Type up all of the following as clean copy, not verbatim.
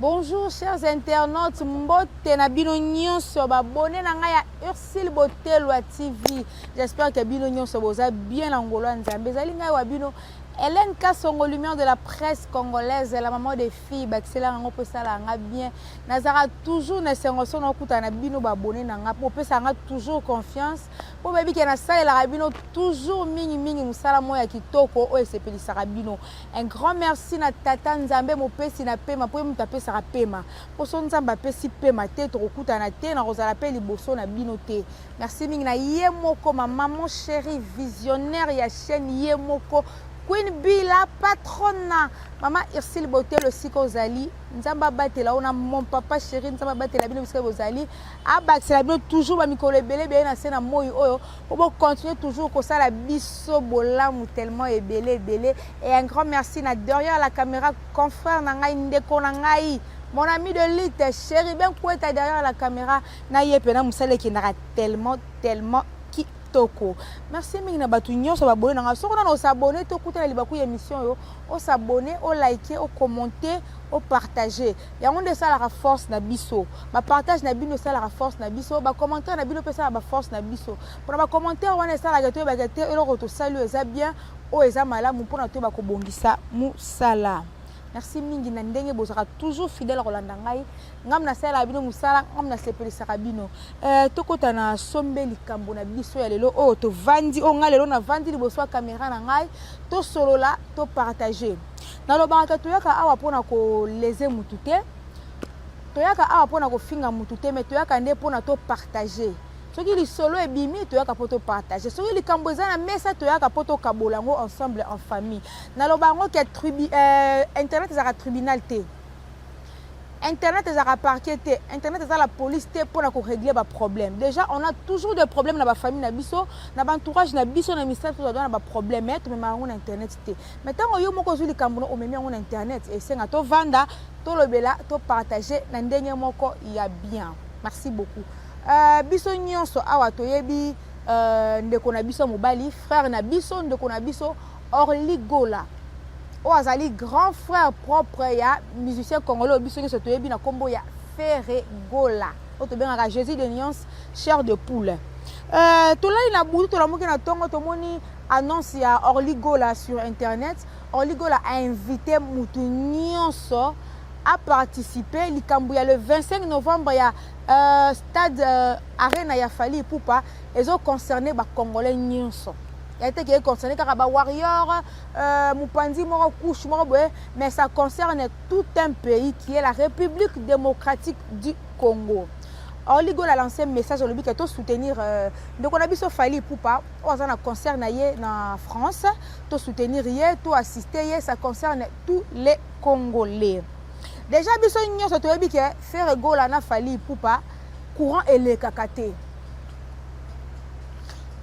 Bonjour chers internautes, mbote na bino nyonso babone na ngai ya Ursule Botelwa TV. J'espère que bino nyonso boza bien na ngolo ya Nzambe. Ezali ngai wa bino Hélène Kasongo, lumière de la presse congolaise, la maman des filles, bakisela yango mpo esala nga bien. Nazalaka toujours na esengo so nakutana na bino babone na nga mpo opesa nga toujours confiance mpo bayebi ke nasalelaka bino toujours mingimingi mosala moko ya kitoko oyo esepelisaka bino. Un grand merci na tata Nzambe mopesi na pema mpo ye moto apesaka pema. Mpo so Nzambe apesi pema te, tokokutana te, nakozala mpe liboso na bino te. Merci mingi na ye moko ma maman chérie visionnaire ya chaîne ye moko Queen B la patrona. Mama Ursule Botelo esika ozali, Nzambe abatela yo na mon papa chéri, Nzambe abatela bino bisika bozali, abakisela bino toujours ba mikolo ebele ebele na se na moi oyo po bo continuer toujours kosala biso bolamu tellement ebele ebele. Et un grand merci na derrière la caméra confrère na ngai, ndeko na ngai, mon ami de lutte Chérubin Kweta derrière la caméra, na ye pena mosala ekendaka tellement tellement kitoko. Merci mingi na bato nyonso babone na ngai. Soki nano osabone te, okutana libaku ya émission oyo, osabone, olike, okommente, opartage. Yango nde esalaka force na biso. Bapartage na bino esalaka force na biso, bacommentaire na bino mpe esalaka baforce na biso. Mpona bacommentaire wana esalaka toyebaka te eloko tosali oyo eza bien, oyo eza malamu mpona toyeba kobongisa mosala. Merci mingi na ndenge bozalaka toujours fidèle kolanda ngai. Ngam nasalelaka bino mosala, ngam nasepelisaka bino. Tokɔta na sombe likambo na biso ya lelo oyo tovandi, oyo ngai lelo navandi liboso ya caméra na ngai, tosolola, topartage. Nalobaka ke toyaka awa mpona koleze mutu te, toyaka awa mpona kofinga mutu te, mais toyaka nde mpona topartage. Soki lisolo ebimi, toyaka mpo topartage. Soki likambo eza na mesa, toyaka mpo tokabola yango ensemble en famille. Naloba yango ke internet ezalaka tribunal te, internet ezalaka parquet te, internet eza la police te mpona korégler baproblème. Déjà on a toujours des problèmes na bafamille na biso, na baentourage na biso, na misala tozala na baproblème, mais tomemaka yango na internet te. Mais ntango yo moko ozwi likambo no, omemi yango na internet, esenga tovanda, tolobela, topartage na ndenge moko ya bien. Merci beaucoup. Biso nyonso awa toyebi ndeko na biso mobali, frère na biso, ndeko na biso Orly Gola, oyo azali grand frère propre ya musicien congolais oyo biso nyonso toyebi na nkombo ya Ferre Gola, oyo tobengaka Jésus de Nuance, chair de poule. Tolali na butu, tolamuki na ntongo, tomoni annonce ya Orly Gola sur internet. Orly Gola a invité mutu nyonso a participer likambo ya le 25 novembre ya stade Arena ya Fally Ipupa. Ezoconcerne bacongolais nyonso ya te ke econcerne kaka bawarrior, mopanzi moko, couche moko boye, mais ça concerne tout un pays qui est la République démocratique du Congo. Orly Gola lancé message, olobi ke tosoutenir ndeko na biso Fally Ipupa oyo aza na concert na ye na France. Tosoutenir ye, toassiste ye, ça concerne tous les Congolais. Déjà biso nyonso toyebi ke Ferre Gola na Fally Ipupa, courant elekaka te.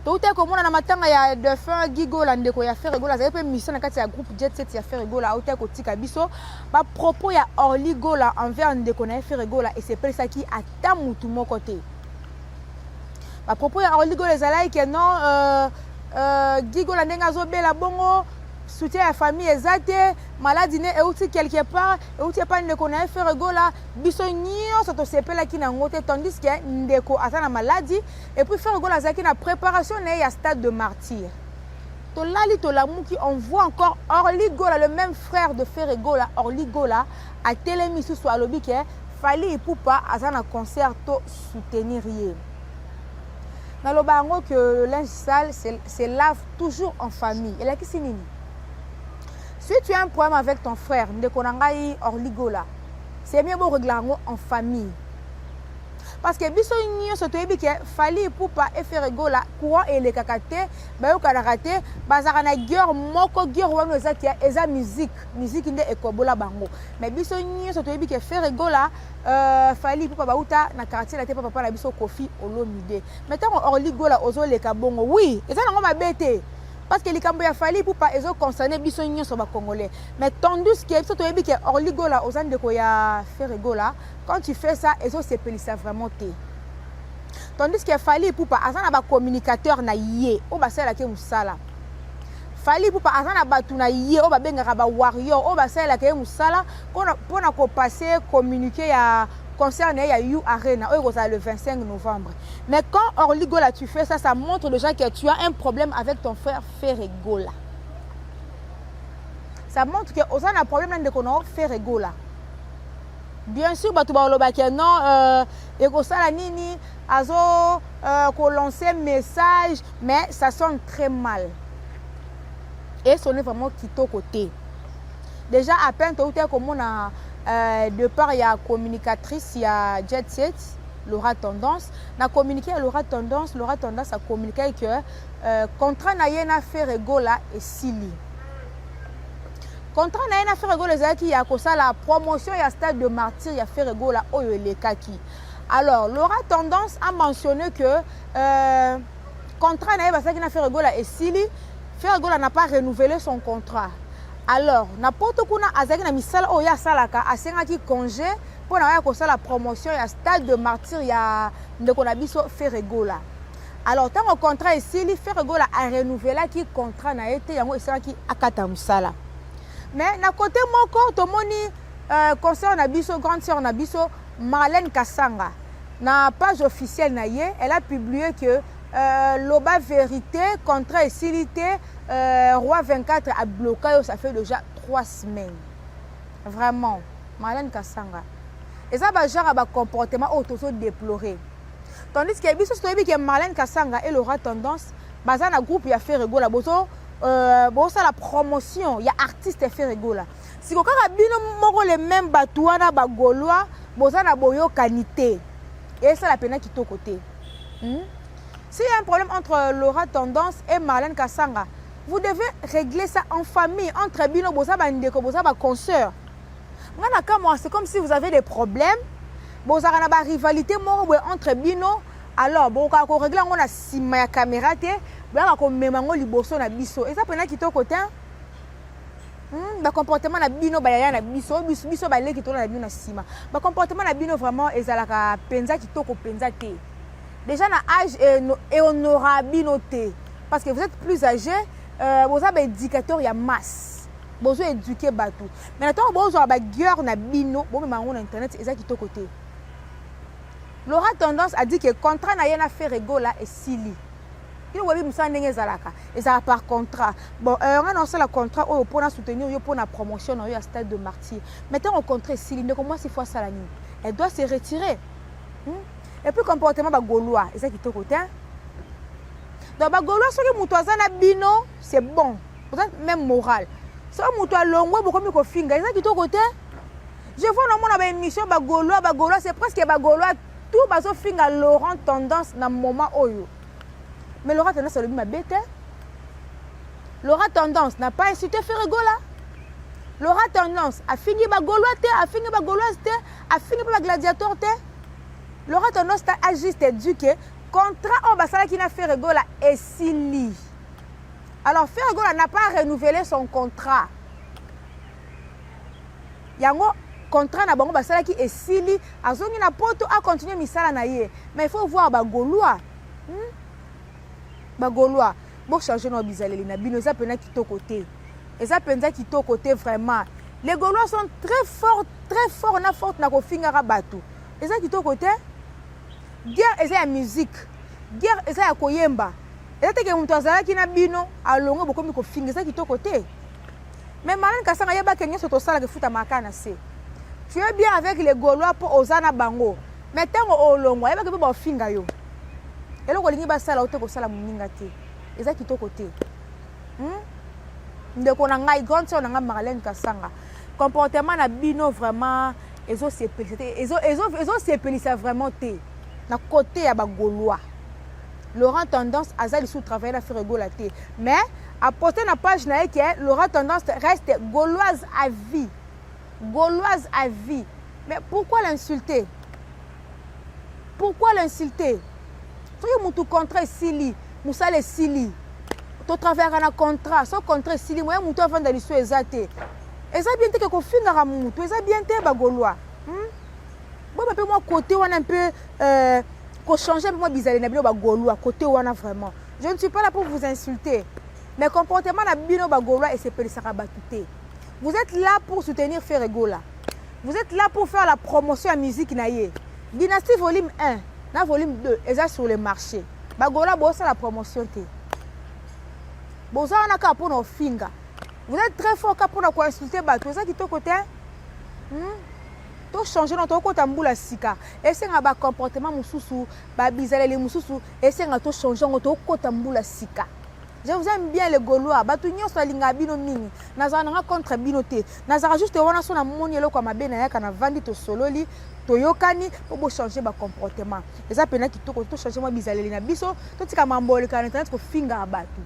Touti komona na matanga ya défunt Guy Gola, ndeko ya Ferre Gola, azali mpe mission na kati ya groupe Jet Set ya Ferre Gola, auti kotika biso. Bapropos ya Orly Gola envers ndeko na ye Ferre Gola esepelisaki ata mutu moko te. Bapropos ya Orly Gola ezalaki ke non, Guy Gola ndenge azobela bongo, soutien ya famille eza te, maladie ne euti quelque part, euti epai ndeko na ye Ferre Gola. Biso nyonso tosepelaki nango te, tandis ke ndeko aza na maladie et puis Ferre Gola azalaki na préparation na ye ya Stade de Martyr. Tolali, tolamuki, on voit encore Orly Gola, le même frère de Ferre Gola. Orly Gola atelemi lisusu, alobi ke Fally Ipupa aza na concert, to soutenir ye. Naloba yango que le linge sale se lave toujours en famille. Elakisi nini? Si tu as un problème avec ton frère, ndeko na ngai Orly Gola, c'est mieux borégler yango en famille, parce que biso nyonso toyebi ke Fally Ipupa e Ferre Gola, courant elekaka te, bayokanaka te, bazalaka na guerre moko. Guerre wana eza ke eza musique, musique nde ekobola bango. Mais biso nyonso toyebi ke Ferre Gola, Fally Ipupa bauta na quartier na te mpo papa na biso Koffi Olomide. Mais ntango Orly Gola ozoleka bongo, oui, eza nango mabe te, parce que likambo ya Fally Ipupa ezoconcerne biso nyonso bacongolais. Mais tandis ke biso toyebi ke Orly Gola oza ndeko ya Ferre Gola, quand tu fais ça, ezosepelisa vraiment te, tandis que Fally Ipupa aza na bacommunicateur na ye oyo basalelaki mosala. Fally Ipupa aza na bato na ye oyo babengaka ba warrior, oyo basalelaka ye mosala mpona kopasser communiqué ya concert na ye ya U Arena oyo ekozala le 25 novembre. Mais quand Orly Gola, tu fais ça, ça montre déjà que tu as un problème avec ton frère Ferre Gola. Ça montre que oza na problème na ndeko na yo Ferre Gola. Bien sûr, bato balobaki non, ekosala nini, azo kolancer message, mais ça sonne très mal et sonne vraiment kitoko te. Déjà, à peine touti komona de part ya communicatrice ya Jet Set, Laura Tendance, na communiqué ya Laura Tendance, Laura Tendance a communiqué que contrat na ye na Ferre Gola esili. Contrat na ye na Ferre Gola ezalaki ya kosala promotion ya Stade de Martyr ya Ferre Gola oyo elekaki. Alors Laura Tendance a mentionné que contrat na ye basalaki na Ferre Gola esili. Ferre Gola n'a pas renouvelé son contrat. Alors na poto kuna azalaki na misala oyo ye asalaka, asengaki congé mpo na oya kosala promotion ya Stade de Martyr ya ndeko na biso Ferre Gola. Alors ntango contrat esili, Ferre Gola arenouvelaki contrat na ye te, yango esalaki akata mosala. Mais na côté moko, tomoni concert na biso, grande sœur na biso Marlène Kasanga, na page officielle na ye, elle a publié que loba vérité, contrat esili te, Roi 24 abloquer yo, ça fait déjà 3 semaines. Vraiment, Marlène Kasanga, eza bagenre ya bacomportement oyo tozodéplorer, tandis que biso toyebi ke Marlène Kasanga et Laura Tendance baza na groupe ya Ferre Gola, bozo bosala promotion ya artiste Ferre Gola. Siko kaka bino moko, le même bato wana, bagaulois, boza na boyokani te, esala mpenza kitoko te, S'il y a un problème entre Laura Tendance et Marlène Kasanga, vous devez régler ça en famille, entre bino, boza bandeko, boza baconsœur. Nga na kamwa, c'est comme si vous avez des problèmes, bozalaka na barivalité moko boye entre bino. Alors bokokaka korégler yango na nsima ya caméra te, boyaka komema yango liboso na biso. Eza mpenza kitoko te, Bacomportement na bino, bayaya na biso, biso baleki tona na bino na nsima, bacomportement na bino vraiment ezalaka mpenza kitoko mpenza te. Déjà na âge ehonora bino te, parce que vous êtes plus âgé, boza baéducateur ya masse, bozo éduquer bato. Mais na ntango bozwaka baguerre na bino, bomema yango na internet, eza kitoko te. Laura Tendance a dit que contrat na ye na Ferre Gola esili. Bino boyebi mosala ndenge ezalaka, ezalaka par contrat. Bon, nga na osala contrat oyo mpona soutenir yo mpona promotion na yo ya Stade de Martyr. Mais ntango contrat esili, ndeko mwasi faut asala nini? Elle doit se retirer, Et puis comportement bagaulois eza kitoko te. Donc bagaulois, soki moto aza na bino, c'est bon, oza même moral. Soki moto alongwe, bokomi kofinga, eza kitoko te. Je vois, namona baémission, bagaulois, bagaulois, c'est presque bagaulois tout bazofinga Laurent Tendance na moment oyo. Mais Laurent Tendance alobi mabe te. Laurent Tendance n'a pas insulté Ferre Gola. Laurent Tendance afingi bagaulois te, afingi bagauloise te, afingi mpe bagladiateur te. Laurent Tendance a juste dit que contrat oyo basalaki na Ferre Gola esili. Alors Ferre Gola n'a pas renouvelé son contrat, yango contrat na bango basalaki esili, azongi na poto, acontinue misala na ye. Mais il faut voir bagaulois, Bagaulois, bochange na bizaleli na bino, eza mpenza kitoko te, eza mpenza kitoko te. Vraiment, les Gaulois sont très forts, très forts na forte na kofingaka bato, eza kitoko te. Guerre eza ya musique, guerre eza ya koyemba, eza teke moto azalaki na bino alongwe, bokomi kofinga, eza kitoko te. Mais Marlène Kasanga, yebake nyonso tosalaka efutamaka na se. Tu es bien avec les Gaulois mpo oza na bango, mais ntango olongwa, yebaki mpe baofinga yo. Eloko olingi basala yo te, kosala moninga te, eza kitoko te, Ndeko na ngai, grande sœur na ngai Marlène Kasanga, comportement na bino vraiment ezosepelisa te, ezosepelisa vraiment te na côté ya bagaulois. Laurent Tendance aza lisusu travailler na Ferre Gola te, mais aposte na page na ye ke Laurent Tendance reste gauloise à vie, gauloise à vie. Mais pourquoi l'insulter? Pourquoi l'insulter? Soki mutu contrat esili, mosala esili, totravaillaka na contrat. So contrat esili, moya mutu avanda liso eza te, eza bien te ke kofingaka mutu, eza bien te. Bagaulois, Boyeba mpe mwa côté wana mpe kochanger mpe mwa bizaleli na bino bagaulois côté wana. Vraiment, je ne suis pas là pour vous insulter. Mais comportement na bino bagaulois esepelisaka bato te. Vous êtes là pour soutenir Ferre Gola, vous êtes là pour faire la promotion ya musique na ye. Dynastie volume 1 na volume 2 eza sur le marché. Bagaulois, bosala promotion te, boza wana kaka mpona ofinga. Vous êtes très fort kaka mpona koinsulte bato. Eza kitoko te, Tochange na tokota mbula sika, esenga bacomportement mosusu, babizaleli mosusu, esenga tochange yango. Tokota mbula sika. Je vous aime bien, les Gaulois. Bato nyonso alingaka bino mingi. Nazala nanga contre bino te, nazalaka juste wana. So namoni eloko ya mabe, nayaka, navandi, tosololi, toyokani mpo bochange bacomportement. Eza mpena kitoko. Tochange mwa bizaleli na biso, totika mambo oleka na internet kofingaka bato.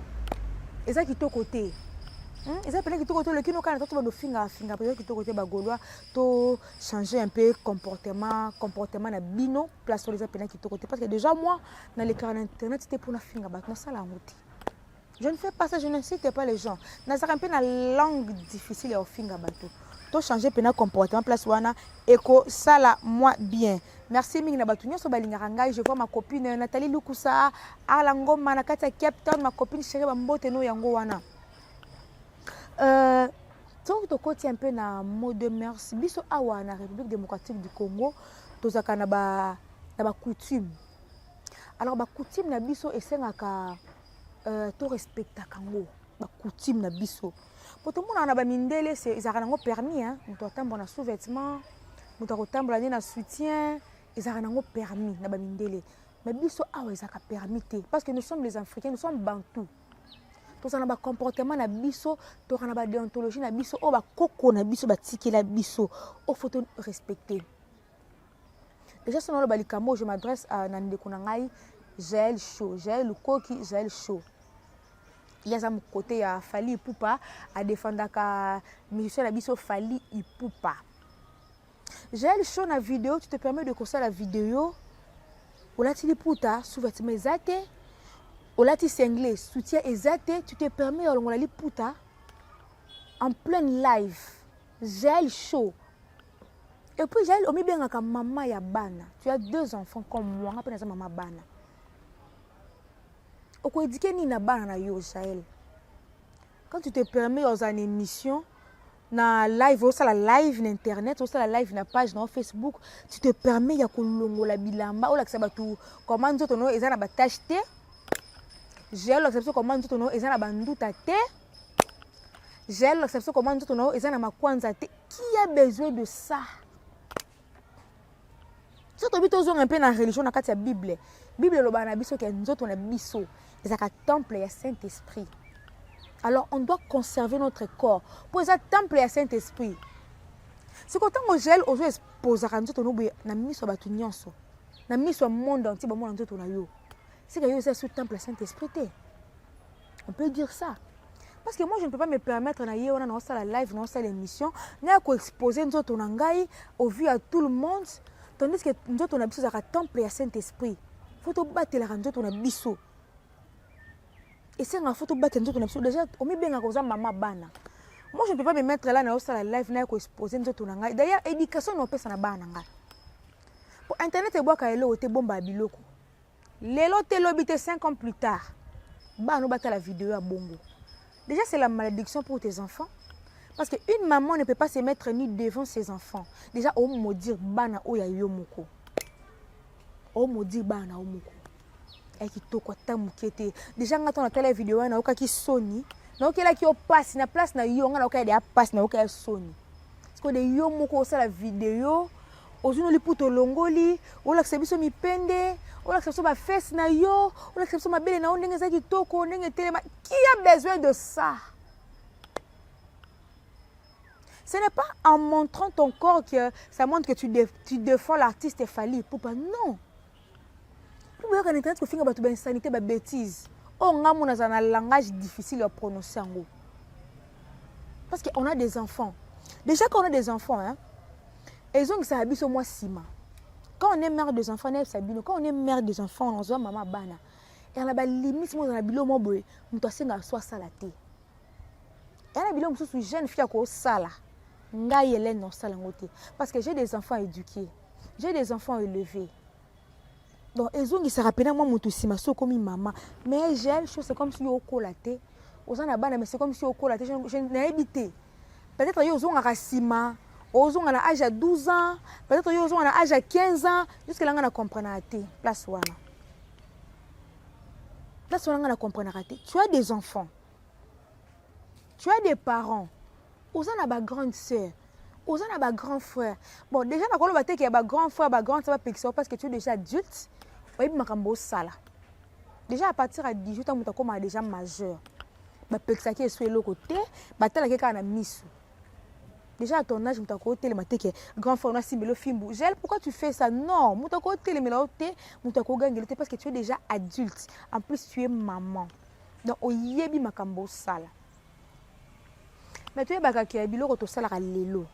Eza kitoko te, Eza mpena kitoko te. Oleki nokana to bando ofingaka fingaka, eza kitoko te. Bagaulois, tochange un peu comportement na bino. Place wana eza mpena kitoko te, parce que déjà moi, nalekaka na internet te mpona finga bato. Nasala yango te, je ne fais pas ça, je n'incite pas les gens. Nazalaka mpe na langue difficile ya kofinga bato. Tochange mpena comportement, place wana ekosala mwa bien. Merci mingi na bato nyonso balingaka ngai. Je vois ma copine Nathalie Lukusa Ala Ngoma na kati ya Cape Town, ma copine chérie, bambote no yango wana. Soki tokoti un peu na mot de merci, biso awa na République démocratique du Congo, tozalaka na bacoutume. Alors bacoutume na biso esengaka torespectaka yango. Bacoutume na biso, po tomonaka na bamindele ezalaka nango permis, moto atambola na sous-vêtement, moto akotambola nde na soutien, ezalaka nango permis na bamindele. Mais biso awa ezalaka permis te, parce que nous sommes les Africains, nous sommes bantou. Tozala na bacomportement na biso, toka na badéontologie na biso oyo bakoko na biso batikela biso, oyo faut to respecter. Déjà, so naloba likambo, je m'adresse na ndeko na ngai Jael Show, Jael Lukoki. Jael Show, ye aza kote ya Fally Ipupa, adefendaka musicien na biso Fally Ipupa. Jael Show, na vidéo, tu te permets de kosala vidéo, olati liputa, sous-vêtement eza te, olati singlet, soutien eza te. Tu te permets ya olongola liputa en pleine live, Jael Show. Et puis Jael, omibengaka mama ya bana, tu as deux enfants comme moi. Nga mpe naza mama bana. Okoéduquer nini na bana na yo, Jael, quand tu te permets ozala na émission na live, osala live na internet, osala live na page na Facebook, tu te permets ya kolongola bilamba, olakisa bato koma nzoto no eza na batache te? Jael, olakisa biso koma nzoto no eza na banduta te. Jael, olakisa biso koma nzoto no eza na makwanza te. Qui a besoin de ça? So tobi tozonga mpe na religion, na kati ya Bible, Bible elobaka na biso ke nzoto na biso ezalaka temple ya Saint Esprit. Alors on doit conserver notre corps mpo eza temple ya Saint Esprit. Siko ntango Jael ozo exposaka nzoto no boye na miso ya bato nyonso, na miso ya monde entier, bamona nzoto na yo, sika yo eza su temple ya Saint Esprit te. On peut dire ça, parce que moi, je ne peux pas me permettre na ye wana naosala live, naosala émission, naya koexpose nzoto na ngai au vu ya tout le monde, tandis que nzoto na biso ezalaka temple ya Saint Esprit. Faut tobatelaka nzoto na biso, esengaka faut tobatela nzoto na biso. Déjà omibengaka oza mama bana. Moi, je ne peux pas me mettre là, naosala live, naya koexpose nzoto na ngai. D'ailleurs, éducation na opesa na bana na ngai, po internet ebwaka eloko te, bomba ya biloko lelo te, lobi te, 5 ans plus tard, bana batala vidéo ya bongo. Déjà, c'est la malédiction pour tes enfants, parce que une maman ne peut pas se mettre nu devant ses enfants. Déjà omaudire bana oyo ya yo moko, omaudire bana na yo moko ya kitoko ata moke te. Déjà nga ntango natala vidéo wana, nayokaki soni, nayokelaki yo mpasi. Na place na yo, nga nayokaki deya mpasi, nayokaki soni. Parce que yo moko osala vidéo, ozwi no liputa, olongoli, olakisa biso mipende, olakisa biso bafesses na yo, olakisa biso mabele na yo ndenge eza kitoko, ndenge etelema. Qui a besoin de ça? Ce n'est pas en montrant ton corps que ça montre que tu défends l'artiste Fally Ipupa. Non. Boyoka na internet kofinga bato, bainsanité, babêtise oyo nga mona azala na langage difficile ya prononcer yango, parce qu'on a des enfants. Déjà, quand on a des enfants, hein, ezongisaka biso mwa nsima. Quand on est mère des enfants, nayebisa bino, quand on est mère des enfants, nazwa mama bana, eya na balimite mo, eza na biloko mo boye moto asengaka so asala te. Eya na biloko mosusu jeune fille akosala, ngai Hélène nasala yango te, parce que j'ai des enfants éduqués, j'ai des enfants élevés. Donc ezongisaka mpena mwa moto nsima so okomi mama. Mais Jael Show, c'est comme si yo okola te. Oza na bana, mais c'est comme si okola te. Nayebi te, peut-être yo ozongaka nsima, ozonga na age ya 12 ans, peut-être yo ozonga na age ya 15 ans. Jusque là nga na comprenaka te place wana. Place wana nga na comprenaka te. Tu as des enfants, tu as des parents, oza na bagrande sœur, oza na bagrand frère. Bon, déjà nakoloba te ke ya bagrand frère, bagrande sœur bapekisa, parce que tu es déjà adulte, oyebi makambo osala. Déjà à partir ya 18 ans, moto akomaka déjà majeur. Bapekisaki eso eloko te, batalaki kaka na miso. Déjà à ton âge, moto akotelema te ke grand frère nasimbeli fimbu: "Jael, pourquoi tu fais ça?" Non, moto akotelemela yo te, moto akogangela te, parce que tu es déjà adulte. En plus tu es maman, donc oyebi makambo osala. Mais toyebaka ke biloko tosalaka lelo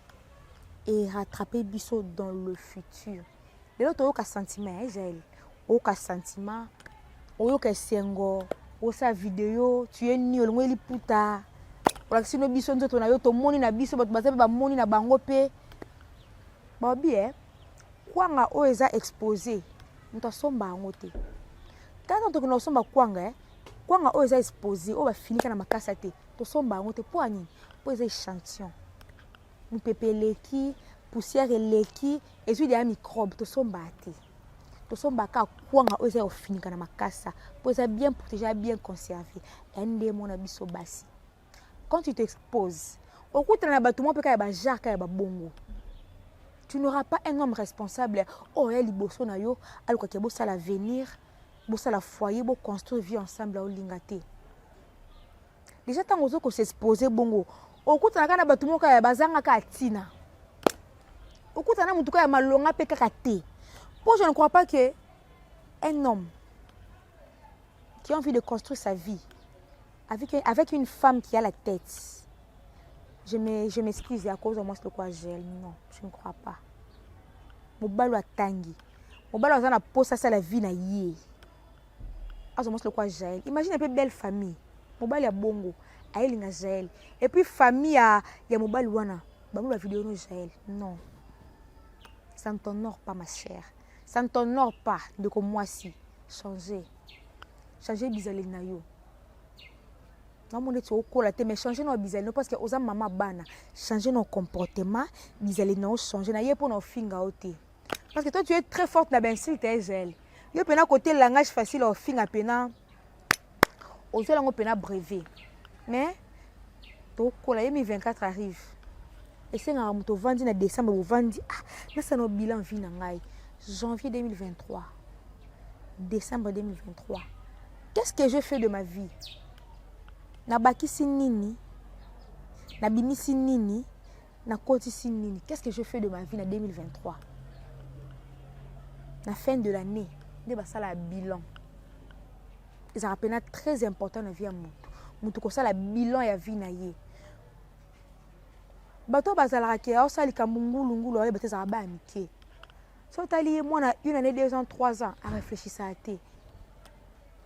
erattrape biso dans le futur. Lelo toyoka sentiment ya Jael, oyoka sentiment, oyoka esengo, osala video, tu es nu, olongo liputa, olakisi no biso nzoto na yo, tomoni na biso, bato baza mpe bamoni na bango mpe babi e kwanga oyo eza exposé, moto asomba yango te. Tata, tokende kosomba kwanga e kwanga oyo eza exposé, oyo bafinika na makasa te, tosomba yango te. Mpo ya nini? Mpo eza échantillon, mopepe eleki, poussière eleki, ezwi deya microbe. Tosombaka te, tosombaka kwanga oyo eza ya kofinika na makasa, mpo eza bien protégé, bien conservé. Ya nde mona biso basi, quand tu t'exposes, okutana na bato moko mpe kaka ya bagenre kaka ya babongo. Tu n'auras pas un homme responsable oyo ya liboso na yo alukaki bosala avenir, bosala foyer, boconstruire vie ensemble. Aolinga te. Déjà ntango ozo kos'expose bongo, okutana kaka na bato moko ya bazangaka ntina, okutana na motu kaka ya malonga mpe kaka te. Mpo je ne crois pas que un homme qui a envie de construire sa vie avec une femme qui a la tête, je m'excuse à cause de moi, c'est le quoi Jael, non, je ne crois pas. Mobali atangi, mobali aza na posa asala vie na ye, azwa mwasi lokwa Jael. Imagine mpe belle famille, mobali ya bongo ayelinga Jael, et puis famille ya mobali wana bango bavideo no Jael. Non, ça ne t'honore pas, ma chère, ça ne t'honore pas. Ndeko mwasi, changer, changer bizaleli na yo. Naomona eti okola te, mais change na bizaleli no, parce que oza mama bana. Change na comportement, bizaleli na yo, change na ye mpo na ofinga yo te, parce que toi tu es très forte na bainsulte. Jael, yo mpena côté langage facile, ofinga mpena, ozwela yango mpena brevet. Mais tokola, ye 24 arrive, esengaka moto ovandi na décembre, bovandi: "Ah, nasala no bilan vie na ngai, janvier 2023, décembre 2023, qu'est-ce que je fais de ma vie? Nabakisi nini? Nabimisi nini? Nakotisi nini? Qu'est-ce que je fais de ma vie na 2023?" Na fin de l'année nde basala bilan. Ezalaka mpena très important na vie ya motu, motu kosala bilan ya vie na ye. Bato oyo bazalaka ke aosala likambo ngulungulu, ayeba te, ezalaka baya mike. So otali ye, mwana une année, 2 ans, 3 ans, arefléchisaka te.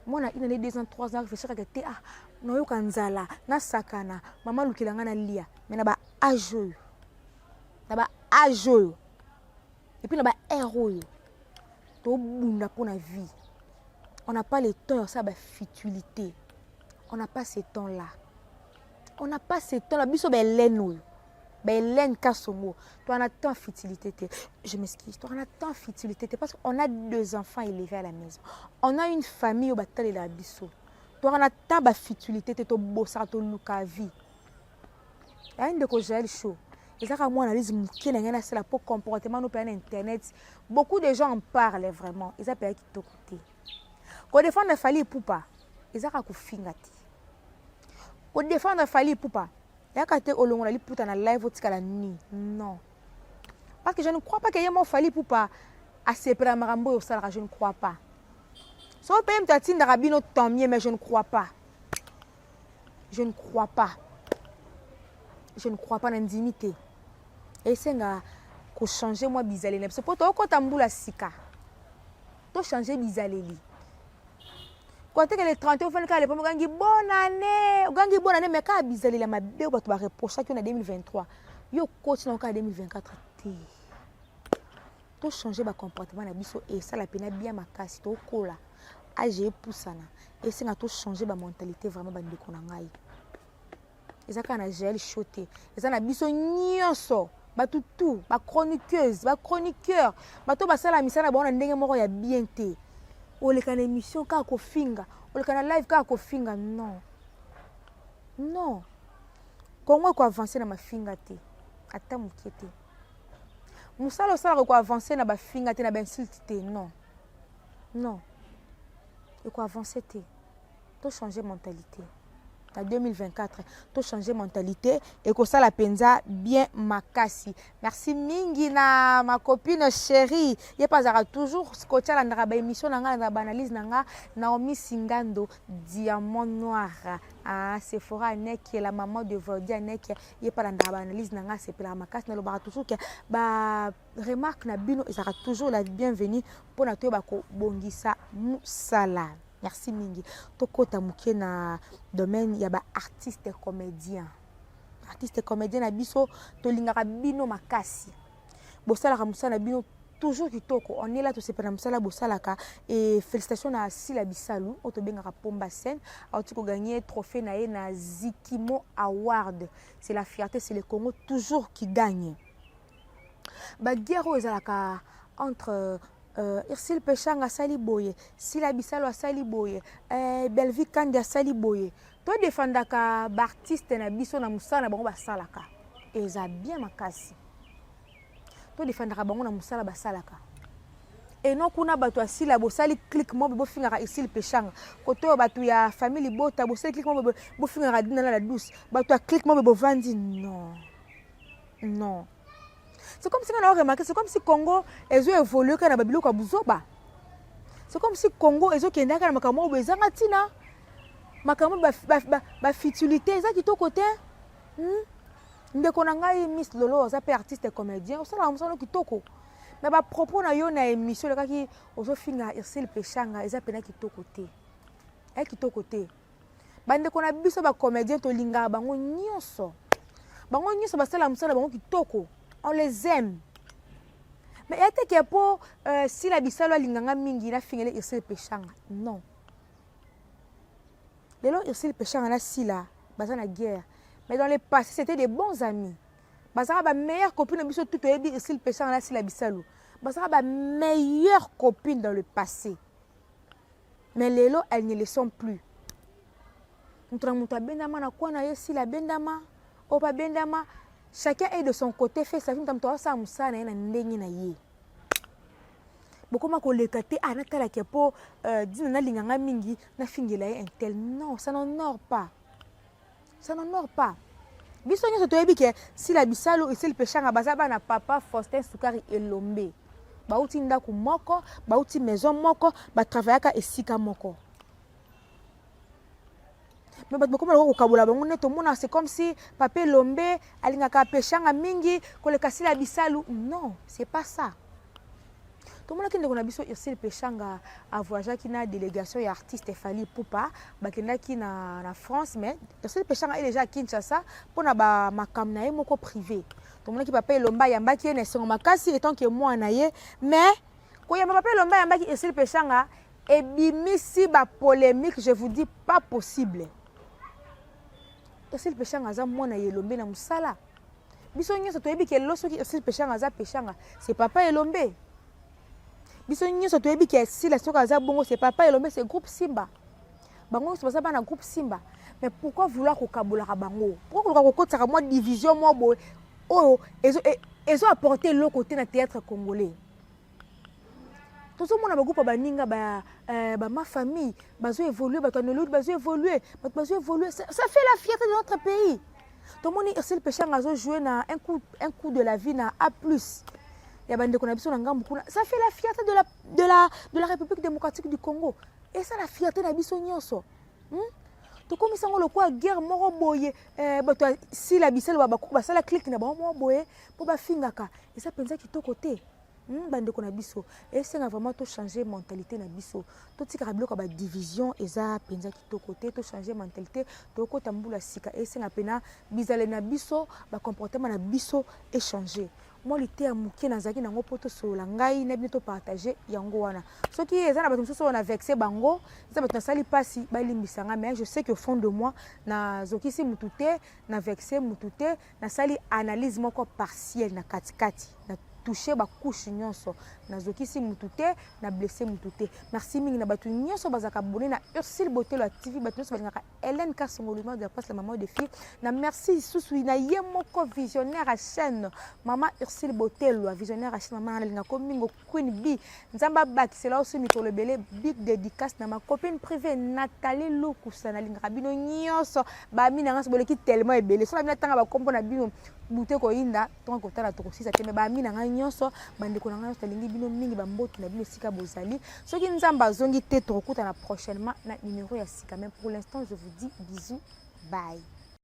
Mwana une année, 2 ans, 3 ans, arefléchiraka te: "Ah, nayoka nzala, nasakana, mama alukela ngai nalia." Mais na baage oyo, na baage oyo, et puis na baère oyo tobunda mpo na vie, on n'a pas le temps ya kosala bafutilité. On n'a pas ce temps là, on n'a pas ce temps là. Biso baelene oyo, baelene Kasongo, toa na temps futilité te. Je m'excuse, toa na temps futilité te, parce qu'on a deux enfants élevés à la maison, on a une famille oyo batalelaka biso. Toaka na temps bafutilité te. Tobosaka, toluka vie. Yaye ndeko Jael Show, ezaka mwa analyse moke na ngai nasala mpo comportement no mpenza na internet, beaucoup de gens en parlent vraiment. Eza mpenza kitoko te. Kodéfendre Fally Ipupa ezaka kofinga te. Kodéfendre Fally Ipupa yaka te olongola liputa na live, otikala ni non, parce que je ne crois pas ke ye mo Fally Ipupa asepela makambo oyo osalaka. Je ne crois pas. So mpe moto atindaka bino, tant mieux, mais je ne crois pas, je ne crois pas, je ne crois pas. Na ndimi te. Esenga kochange mwa bizaleli na biso mpo tookɔta mbula sika. Tochange bizaleli. Kotekele 30, ofandi kaka lepo, ogangi bonne année, ogangi bonne année, mais kaka bizaleli ya mabe oyo bato bareprochaki yo na 2023, yo okoti na kaka 2024 te. Tochange bacomportement na biso, esala mpena bien makasi. Tokola, age epusana, esenga tochange bamentalité vraiment. Bandeko na ngai. Eza kaka na Jael Show te, eza na biso nyonso bato tout, ba chroniqueuse, ba chroniqueur, bato basala misala na bango na ndenge moko ya bien te. Oleka na émission kaka kofinga, oleka na live kaka kofinga, non non. Congo eko avancer na mafinga te, ata moke te. Mosala osalaka eko avancer na bafinga te, na ba insulte te, non non, eko avancer te. To changer mentalité na 2024, to changer mentalité, ekosala mpenza bien makasi. Merci mingi na ma copine chérie, ye mpe azalaka toujours scotché, alandaka baémission na ngai, alandaka baanalyse na nga, Naomi Singando Diamant Noir, ah, Sephora Aneke, la maman de Voldi Aneke, ye mpe alandaka baanalyse na ngai, asepelaka makasi. Nalobaka toujours ke ba remarque na bino ezalaka toujours la bienvenue mpona toyeba kobongisa mosala. Merci mingi. Tokota moke na domaine ya ba artiste comédien. Artiste comédien na biso, tolingaka bino makasi, bosalaka mosala na bino toujours kitoko. On est là, tosepela na mosala bosalaka. Et félicitations na Sila Bisalu, oyo tobengaka Pomba Scène, auti kogagner trophée na ye na Zikimo Award. C'est la fierté, c'est le Congo toujours qui gagne. Baguerre oyo ezalaka entre Ursule Peshanga asali boye, Sila Bisalo asali boye, Bellevue Kandi asali boye, todefandaka baartiste na biso na mosala na bango basalaka, eza bien makasi. Todefandaka bango na mosala basalaka. Eno kuna bato ya Sila bosali clique moko bofingaka Ursule Peshanga, kote oyo bato ya famille Libota bosali clique moko bofingaka Dina la Douce, bato ya clique moko bovandi, non non. C'est comme si on a remarqué, c'est comme si Congo ezo évolué kaka na babiloko ya buzoba. C'est comme si Congo ezokende kaka na makambo oyo ezanga ntina, makambo bafutilité, eza kitoko te, Ndeko na ngai Miss Lolo, oza mpe artiste comédien, osalaka mosala kitoko, mais bapropos na yo na émission elekaki, ozofinga Ursule Peshanga, eza mpena kitoko te, eza kitoko te. Bandeko na biso bacomédien, tolingaka bango nyonso, bango nyonso basala mosala bango kitoko, on les aime. Mais eya te ke mpo Sila Bisalo alinganga mingi, nafingele Ursule Peshanga, non. Lelo Ursule Peshanga na Sila baza na guerre, mais dans le passé c'était des bons amis, bazalaka bameilleure copine na biso. Tout toyebi Ursule Peshanga na Sila Bisalo bazalaka bameilleure copine dans le passé, mais lelo elles ne le sont plus. Moto na moto abendama na kwa na ye, Sila abendama, oyo mpe abendama, chacun est de son côté, fait sa vie. Moto asala mosala na ye na ndenge na ye. Bokoma koleka te, ah, natalaki mpo Dina nalinganga mingi, nafingela ye un tel, non, ça n'honore pas, ça n'honore pas. Biso nyonso toyebi ke Sila Bisalu, Ursule Peshanga baza bana papa Faustin Sukari Elombe, bauti ndako moko, bauti maison moko, batravaillaka esika moko. Mais bato bakoma lokola kokabola bango nde tomona, c'est comme si papa Elombe alingaka Peshanga mingi koleka Sila Bisalu. Non, c'est pas ça. Tomonaki ndeko na biso Ursule Peshanga avoyageaki na délégation ya artiste Fally Ipupa, bakendaki na France, mais Ursule Peshanga est déjà à Kinshasa mpona bamakambo na ye moko privé. Tomonaki papa Elombe ayambaki ye na esengo makasi étant que mwana na ye, mais koyamba papa Elombe ayambaki Ursule Peshanga ebimisi bapolémique, je vous dis, pas possible. Ursule Peshanga aza mwana ya Elombe na mosala. Biso nyonso toyebi ke lelo soki Ursule Peshanga aza Peshanga, c'est papa Elombe. Biso nyonso toyebi ke Sila soki aza bongo, c'est papa Elombe, c'est groupe Simba. Bango nyonso baza bana groupe Simba. Mais pourquoi vouloir kokabolaka bango? Pourquoi koluka kokotisaka mwa division mwa boye oyo ezo apporte eloko te na théâtre congolais? Tozomona bagroupe ya baninga, bama famille bazo évolue, bato ya Nollywood bazo évolue, bato bazo évolue, ça fait la fierté de notre pays. Tomoni Ursule Peshanga azojoue na Un coup de la vie na A plus ya bandeko na biso na ngambu kuna, ça fait la fierté de la République démocratique du Congo, et ça la fierté na biso nyonso, Tokomisa yango lokola guerre moko boye, bato ya Sila Bisalo basala clique na bango moko boye mpo bafingaka, eza mpenza kitoko te. Bandeko na biso, esenga vraiment tochanger mentalité na biso, totikaka biloko ya badivision, eza mpenza kitoko te. Tochanger mentalité, tokota mbula sika, esenga mpena bizaleli na biso, bacomportement na biso echanger. Mwa liteya moke nazalaki nango mpo tosolola ngai na bino, topartager yango wana. Soki eza na bato mosusu oyo na vexer bango, eza bato nasali mpasi, balimbisa nga. Mais je sais que au fond de moi, nazokisi mutu te, na vexer mutu te. Nasali analyse moko partielle na katikati, na touche bacouche nyonso. Nazokisi mutu te, na blesser mutu te. Merci mingi na bato nyonso bazalaka abonné na Ursule Botelo ya TV, bato nyonso balingaka Hélène Kasongo, lumière de la presse, la maman de fille. Na merci lisusu na ye moko visionnaire ya chaîne, mama Ursule Botelo, visionnaire ya chaîne, mama nalingako mingo, Queen B, Nzambe abakisela oso mikolo ebele. Big dédicace na ma copine privée Nathalie Lukusa. Nalingaka bino nyonso, bami na nga boleki tellement ebele. So na bino atanga bakombo na bino, bute koyinda ntongo kotala, tokosisa te. Me bami na ngai nyonso, bandeko na ngai nyonso, nalingi bino mingi. Bambote na bino esika bozali. Soki Nzambe azongi te, tokokutana prochainement na numéro ya sika. Mais pour l'instant, je vous dis bisous, bye.